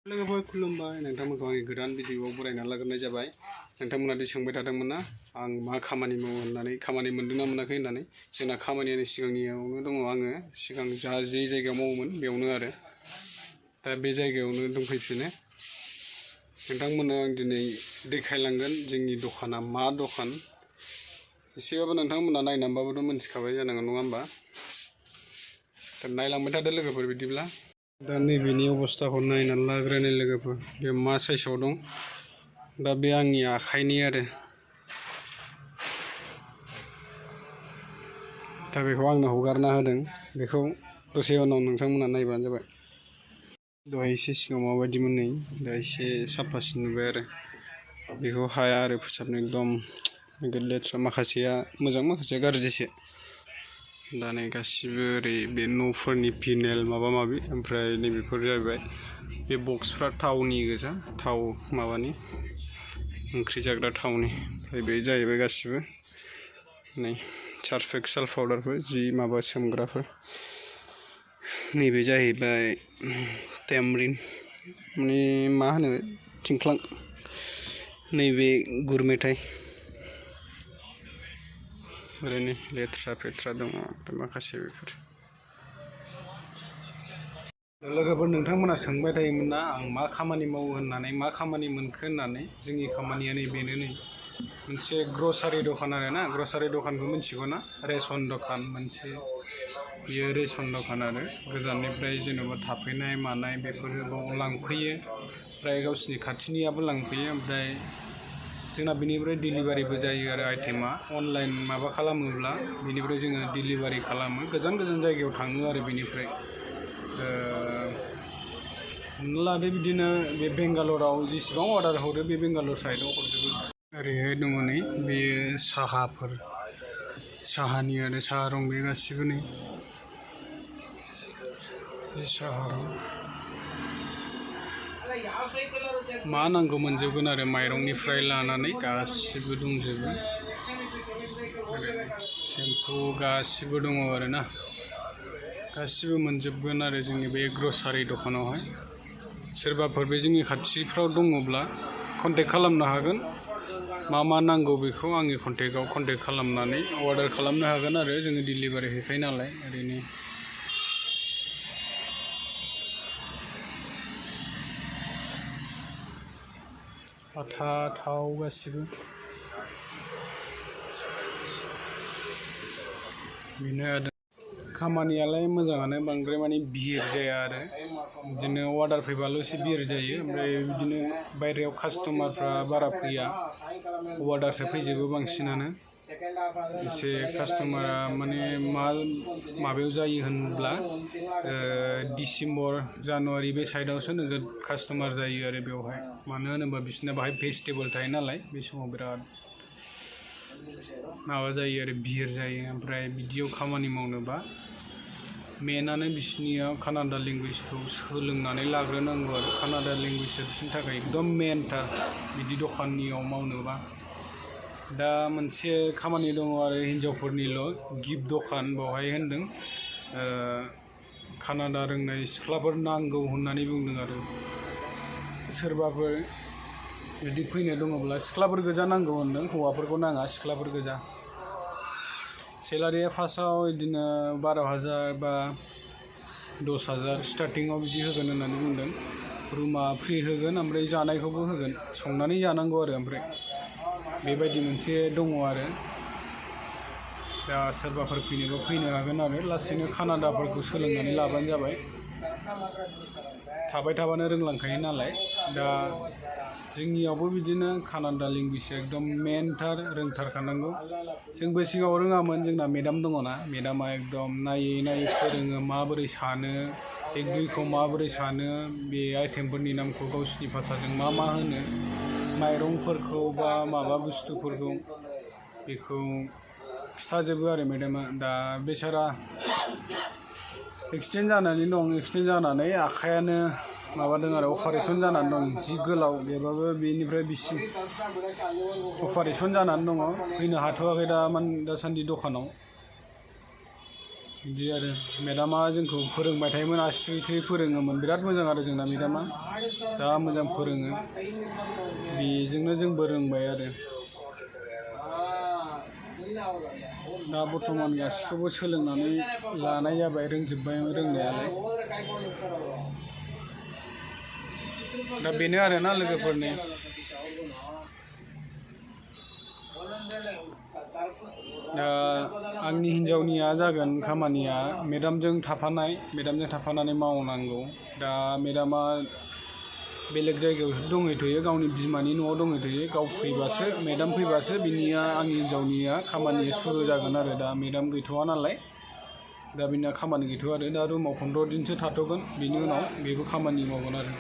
लोगोफोर खुलुमबाय नोंथांमोनखौ आंनि गोदान भिडिअआव बरायना लाग्रोनाय जाबाय। नोंथांमोना दि सोंबाय थादोंमोन ना आं मा खामानि मावो होननानै, खामानि मोन्दोंना मोनाखै होननानै। जोंना खामानियानो सिगांनियावनो दङ, आङो सिगां जा जे जायगायाव मावोमोन बेयावनो आरो दा बे जायगायावनो दंफैफिनो। नोंथांमोननो आं दिनै देखायलांगोन जोंनि दखाना मा दखान। एसेबाबो नोंथांमोना नायनानैबाबोथ' मोनथिखाबाय जानांगौ नङा होमबा। दा नायलांबाय थादो लोगोफोर बिदिब्ला। दा नैबेनि अबस्थाखौ नायनानै लाग्रोनाय लोगोफोर, बे मा साइसआव दं। दा बे आंनि आखाइनि आरो दा बेखौ आंनो हगारना होदों। बेखौ दसे उनाव नोंथांमोना नायबानो जाबाय। दहाय एसे सिगाङाव माबायदिमोन, नै दा एसे साफासिन नुबाय आरो बेखौ हाया आरो फोसाबनो, एकदम नोगोद लेथ्रा। माखासेया मोजां, माखासेया गाज्रिसो। दा नै गासिबो ओरै बे न'फोरनि फिनेल माबा माबि, ओमफ्राय नैबेफोर जाहैबाय बे बक्सफ्रा थावनि गोजा, थाव माबानि ओंख्रि जाग्रा थावनि। ओमफ्राय बे जाहैबाय गासिबो नै सार्फ एक्सेल पाउडारफोर, जि माबा सोमग्राफोर। नैबे जाहैबाय टेमरिन, माने मा होनो थिंख्लां। नैबे गुर मेथाइ। ओरैनो लेथ्रा फेथ्रा दङ माखासे बेफोर। लोगोफोर नोंथांमोना सोंबाय थायोमोन ना आं मा खामानि मावो होननानै, मा खामानि मोनखो होननानै। जोंनि खामानिया नैबेनो, नै मोनसे ग्रसारि दखान आरो ना। ग्रसारि दखानखौ मिथिगौ ना, रेसन दखान मोनसे। बियो रेसन दखान आरो गोजाननिफ्राय जेन'बा थाफैनाय मानाय बेफोरो बाव लांफैयो। ओमफ्राय गावसिनि खाथिनियाबो लांफैयो। ओमफ्राय जोंना बेनिफ्राय डिलिभारिबो जायो आरो आइटेमा अनलाइन माबा खालामोब्ला बेनिफ्राय जोङो डिलिभारि खालामो। गोजान गोजान जायगायाव थाङो आरो बेनिफ्राय। हमना लादो बिदिनो बे बेंगालराव जेसेबां अर्डार हरो बे बेंगालर साइडआव हरजोबो। ओरैहाय दङ नै बेयो साहाफोर, साहानि आरो साहा रं बे गासिबो नै बे साहा रं। मा नांगौ मोनजोबगोन आरो माइरंनिफ्राय लानानै गासिबो दंजोबो। सेम्पु गासिबो दङ आरो ना, गासिबो मोनजोबगोन आरो जोंनि बे ग्रसारि दखानावहाय। सोरबाफोर बे जोंनि खाथिफ्राव दङब्ला कन्टेक्ट खालामनो हागोन। मा मा नांगौ बेखौ आंनि कन्टेक्टआव कन्टेक्ट खालामनानै अर्डार खालामनो हागोन आरो जोङो डिलिभारि हैखायो नालाय। ओरैनो आथा थाव गासिबो बेनो आरो। खामानियालाय मोजाङानो, बांद्राय माने भिर जाया आरो बिदिनो अर्डार फैबाल' एसे भिर जायो। ओमफ्राय बिदिनो बायहेरायाव कास्टमारफ्रा बारा फैया, अर्डारसो फैजोबो बांसिनानो। एसे कास्टमारा माने माबायाव जायो होनब्ला डिसेम्बर जानुवारि बे साइडआवसो नोगोद कास्टमार जायो आरो बेवहाय। मानो होनोबा बिसोरना बाहाय फेस्टिभेल थायो नालाय, बे समाव बिराद माबा जायो आरो भिर जायो। ओमफ्राय बिदियाव खामानि मावनोबा मेनानो बिसोरनियाव कानाडा लेंगुवेजखौ सोलोंनानै लाग्रोनांगौ आरो। कानाडा लेंगुवेजआ बिसोरनि थाखाय एकदम मेनथार बिदि दखाननियाव मावनोबा। दा मोनसे खामानि दङ आरो हिन्जावफोरनिल' गिफ्ट दखान, बावहाय होनदों कानाडा रोंनाय सिख्लाफोर नांगौ होननानै बुंदों आरो। सोरबाफोर बिदि फैनो दङब्ला सिख्लाफोर गोजा नांगौ होनदों, हौवाफोरखौ नाङा, सिख्लाफोर गोजा। सेलारिया फार्स्टआव बिदिनो 12,000 बा 10,000 स्टार्टिङाव बिदि होगोन होननानै बुंदों। रुमा फ्रि होगोन, ओमफ्राय जानायखौबो होगोन, संनानै जानांगौ आरो। ओमफ्राय बेबायदि मोनसे दङ आरो। दा सोरबाफोर फैनोबा फैनो हागोन आरो लासैनो कानाडाफोरखौ सोलोंनानै लाबानो जाबाय। थाबाय थाबानो रोंलांखायो नालाय। दा जोंनियावबो बिदिनो कानाडा लेंगुवेजआ एकदम मेनथार, रोंथारखानांगौ। जोंबो सिगाङाव रोङामोन, जोंना मेडाम दङना, मेडामा एकदम नायै नायै फोरोङो माबोरै सानो, एक दुइखौ माबोरै सानो, बे आइटेमफोरनि नामखौ गावसिनि भाषाजों मा मा होनो, माइरंफोरखौ बा माबा बुस्थुफोरखौ बेखौ खिथाजोबो आरो मेडामा। दा बेसारा एक्सिडेन्ट जानानै दं, एक्सिडेन्ट जानानै आखायानो माबादों आरो अपारेसन जानानै दं। जि गोलाव गैयाबाबो बेनिफ्राय बिसिम अपारेसन जानानै दङ, फैनो हाथ'वाखै दासान्दि दखानाव। बिदि आरो मेडामा जोंखौ फोरोंबाय थायोमोन आसि थुयै थुयै फोरोङोमोन बिराद मोजां आरो जोंना मेडामा दा मोजां फोरोङो बेजोंनो जोंबो रोंबाय आरो दा बर्थमान गासिखौबो सोलोंनानै लानाय जाबाय रोंजोब्बाय रोंनायालाय दा बेनो आरोना लोगोफोरनि दा आंनि हिन्जावनिया जागोन खामानिया मेडामजों थाफानानै मावनांगौ दा मेडामा बेलेग जायगायावसो दंहैथ'यो गावनि बिमानि न'आव दंहैथ'यो गाव फैबासो मेडाम फैबासो बिनिया आंनि हिन्जावनिया खामानिया सुरु जागोन आरो दा मेडाम गैथ'वा नालाय दा बिना खामानि गैथ'आ आरो दा रुमाव 15 दिनसो थाथ'गोन बिनि उनाव बेबो खामानि मावगोन आरो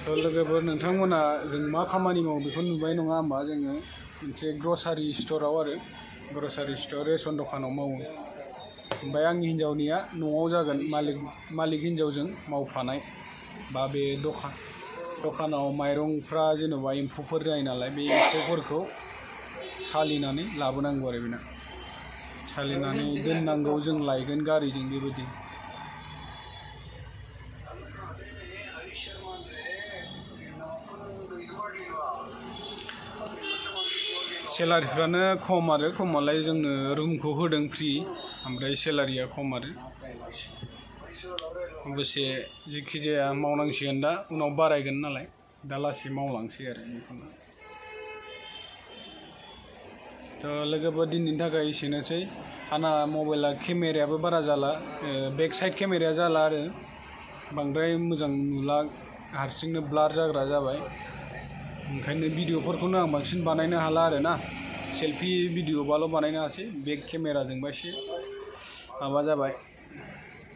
स' लोगोफोर नोंथांमोना जों मा खामानि मावो बेखौ नुबाय नङा होमबा जोङो मोनसे ग्रसारि स्ट'राव आरो ग्रसारि स्ट'र रेसन दखानाव मावो ओमफ्राय आंनि हिन्जावनिया न'आव जागोन मालिक हिन्जावजों मावफानाय बा बे दखानाव माइरंफ्रा जेनेबा एम्फौफोर जायो नालाय बे एम्फौफोरखौ सालिनानै लाबोनांगौ आरो बेना सालिनानै दोननांगौ जों लायगोन गारिजों बेबायदि सेलारिफ्रानो खम आरो खमालाय जोंनो रुमखौ होदों फ्रि ओमफ्राय सेलारिया खम आरो अबयसे जेखि जाया मावनांसिगोन दा उनाव बारायगोन नालाय दा लासै मावलांसै आरो बेखौनो थ' लोगोफोर दिनैनि थाखाय एसेनोसै आंना मबाइला केमेरायाबो बारा जाला बेक साइड केमेराया जाला आरो बांद्राय मोजां नुला हारसिंनो ब्लार जाग्रा जाबाय ओंखायनो भिडिअफोरखौनो आं बांसिन बानायनो हाला आरो ना सेल्फि भिडिअबाल' बानायनो हासै बेक केमेराजोंबा एसे माबा जाबाय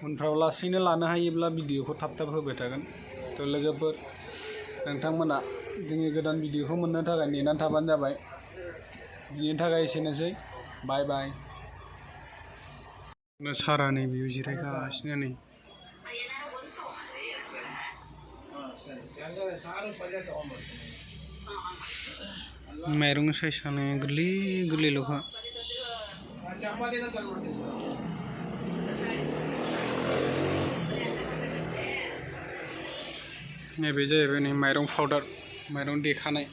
उनफ्राव लासैनो लानो हायोब्ला भिडिअखौ थाब होबाय थागोन थ' लोगोफोर नोंथांमोना जोंनि गोदान भिडिअखौ मोननो थाखाय नेनानै थाबानो जाबाय दिनैनि थाखाय एसेनोसै बाय बाय सारा नै बेयाव जिरायगासिनो नै माइरं साइसानो गोरलै गोरलैल'खा नैबे जाहैबाय नै माइरं पाउडार माइरं देखानाय